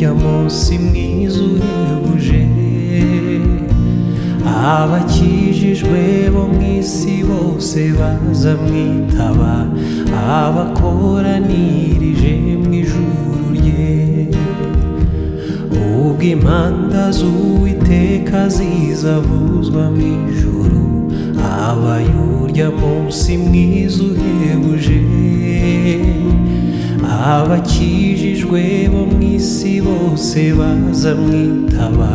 Urya munsi mwiza uhebuje, abakijijwe bo mu isi bose bazamwitaba, abakoranirije mu ijuru rye. Ubwo impanda z'Uwiteka zizavuzwa mu ijuru, habaye urya munsi mwiza uhebuje, abakijijwe bo mu isi bose bazamwitaba,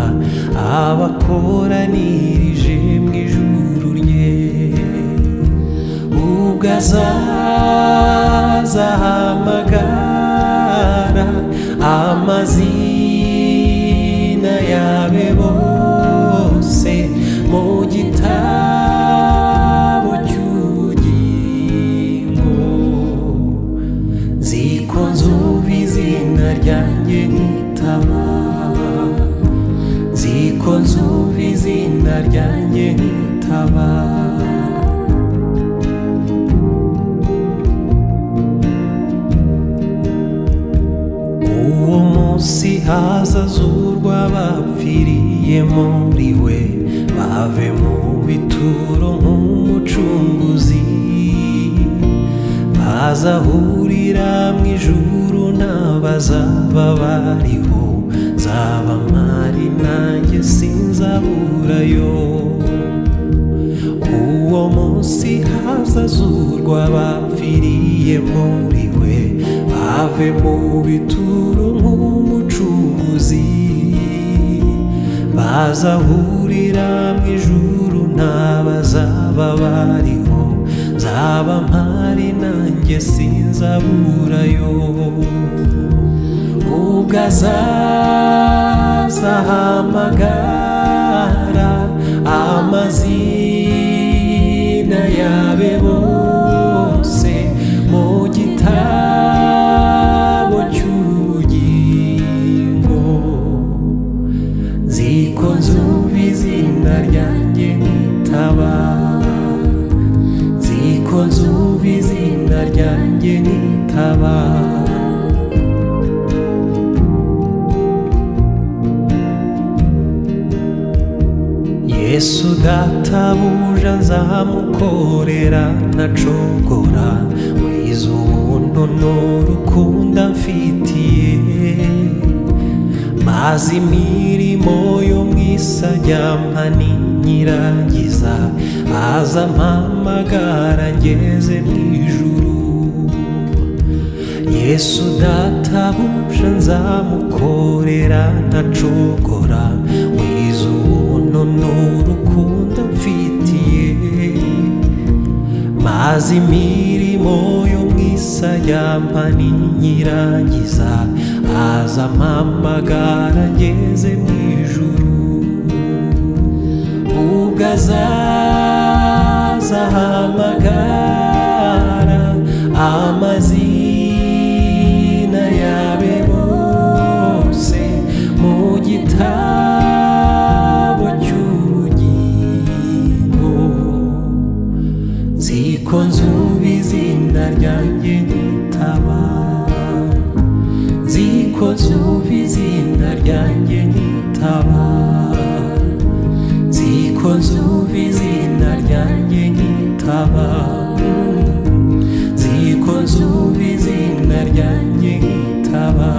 abakoranirije mu ijuru rye. Ubwo azaza ahamagara amazina yabe bose mu gitabo cy'ubugingo, nziko nzumva izina ryanjye nkitaba, nziko nzumva izina ryanjye nkitaba. Uwo munsi hazazurwa abapfiriye muri we, bave mu bituro nk'umucunguzi, bazahurira mu ijuru n'abazaba bariho, nzaba mpari nanjye sinzaburayo. Uwo munsi hazazurwa abapfiriye muri we, bave mu bituro nk'umucunguzi, bazahurira mu ijuru n'abazaba bariho, nzaba mpari nanjye sinzaburayo. Ubwo azaza ahamagara amazina yabe bose mu gitabo cy'ubugingo, nziko nzumva izina ryanjye nkitaba, nziko nzumva izina ryanjye nkitaba. Yesu databuja nzamukorera ntacogora, mwiza ubuntu n'urukundo amfitiye, maze imirimo yo mu isi ajyampa ninyirangiza, aza ampamagara ngeze mu ijuru. Yesu databuja nzamukorera ntacogora, mwiza ubuntu n'urukundo amfitiye, maze imirimo yo mu isi ajyampa ninyirangiza, aza ampamagara ngeze mu ijuru. Ubwo azaza ahamagara amazina yabe bose mu gitabo cy'ubugingo, nziko nzumva izina ryanjye nkitaba, nziko nzumva izina ryanjye nkitaba, nziko nzumva izina ryanjye nkitaba, nziko nzumva izina ryanjye nkitaba,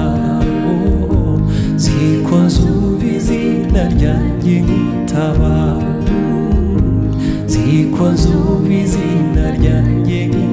nziko nzumva izina ryanjye nkitaba, nziko nzumva izina ryanjye nkitaba.